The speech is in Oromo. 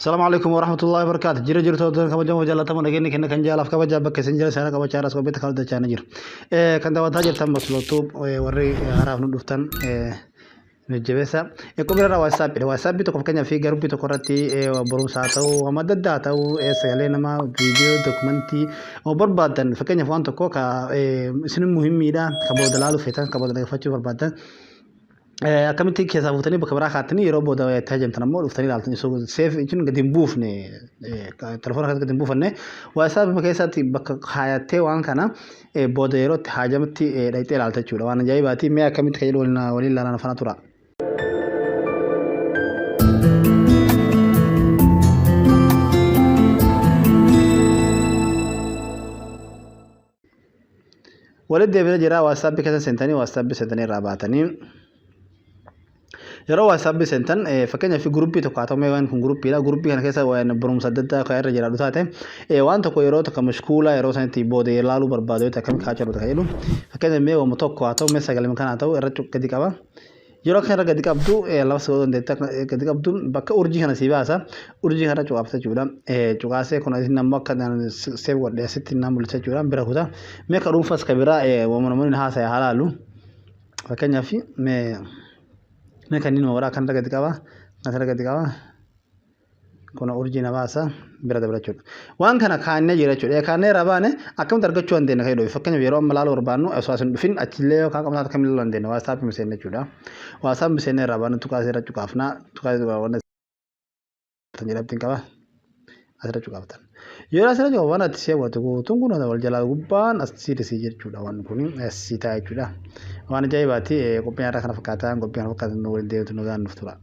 Salaamu alaikum warahmatullahi wabarakatuh. Jira jirtu hordoftoota kabajamoo jaallatamoo nageenyi kenna kan jaalaaf kabajaa bakka isin jira seera kabajaa irraas qophiitti kan hojjechaa ni jiru. Kan daawwataa jirtan maslootuu warri haraaf nu dhuftan jajjabeessa. Qophii irraa WhatsAppidha. WhatsApp tokko fakkeenyaaf fi garbii tokko irratti barumsa haa ta'u, waan adda addaa haa ta'u, sagalee namaa, viidiyoo, dokumentii barbaadan fakkeenyaaf waan tokko ka isin muhimmiidha ka booda laaluu feetan ka booda dhaggeeffachuu barbaadan akkamitti keessaa fuutanii bakka biraa kaattanii yeroo booda itti hajamtan ammoo dhuftanii ilaaltan osoo seef jechuun gadi hin buufne telefoona keessatti gadi hin buufanne WhatsApp keessatti bakka kaayattee waan kana booda yeroo itti haajamtti dhaqxee ilaalta jechuudha. Waan ajaa'ibaati. Mee akkamitti kan jedhu waliin ilaalan faana tura. Walitti deebinee jira WhatsApp keessa seentanii WhatsApp seentanii irraa baatanii yeroo WhatsApp seentan fakkeenyaaf guruppii tokko haa ta'u mee waan kun guruppiidha guruppii kana keessa waan barumsa adda addaa kan irra jiraatu taate waan tokko yeroo tokko mashkuula yeroo sanitti booda ilaaluu barbaadu yoo ta'e akkamitti kaa'achuu kan jedhu fakkeenyaaf mee waan tokko haa ta'u mee sagalee kana haa ta'u irra gadi qaba. Yeroo akka irra gadi qabdu lama si godhuu dandeetta gadi qabdu bakka urjii kana si baasa urjii kana cuqaafta jechuudha. Cuqaasee kun isin ammoo akka seef godhe asitti na mul'isa jechuudha bira kuta. Mee ka dhuunfas ka biraa waamuma namoonni haasa'e haa laalu. Fakkeenyaaf mee mee kanneen warra akkan irra gadi qaba kan irra gadi qaba. Kun urjii na baasa bira dabra jechuudha. Waan kana kaannee jira jechuudha. Kaannee irraa baane akkamitti argachuu dandeenya kan jedhu fakkeenyaaf yeroo amma ilaaluu barbaannu osoo as hin dhufin achillee yookaan qabna akkamitti ilaaluu dandeenya WhatsApp miseenne jechuudha. WhatsApp miseenne irraa baanu tuqaa asirra cuqaafna tuqaa waan jedhamtiin qaba asirra cuqaaftan. Yeroo asirra cuqaaftan waan ati seewwatu guutuun kun wal jalaa gubbaan as siidisii jechuudha waan kun asii ta'a jechuudha. Waan ajaa'ibaati qophiin har'a kana fakkaataa qophii kana fakkaatan waliin deemtu nagaan nuuf tura.